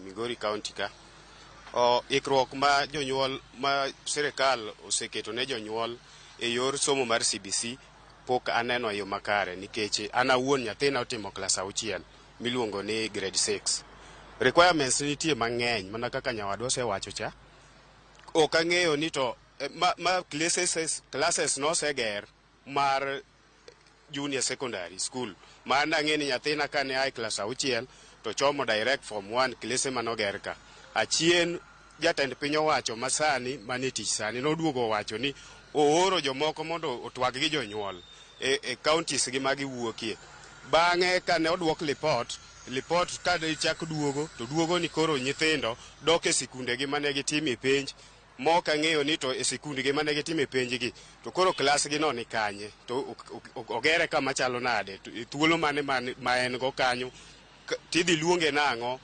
Migori County ka. O, ikruok ma jonyuol ma sirikal oseketo ne jonyuol e yor somo mar CBC pok aneno e yo makare, nikech an awuon nyathina otimo klas 6 miluongo ni grade 6. Requirements nitie mang'eny mana kaka nyawadwa osewacho cha. Ok ang'eyo ni to ma classes noseger mar junior secondary school ma nang'e ni nyathina kane a e klas 6 to chomo direct form 1, klese manoger ka. Achien jatend piny owacho masani manie tich sani noduogo owacho ni ooro jomoko mondo otwag gi jonyuol e counties gi ma giwuokie. Bang'e kane oduok lipot kane chak duogo to duogo ni koro nyithindo dok e sikundegi mane gitime penj, mok ang'eyo ni to e sikundgi mane gitime penj gi to koro klas gi no ni kanye, to ogere kama chalo nade, to thuolo mane ma en go kanyo, tidhi luonge nang'o.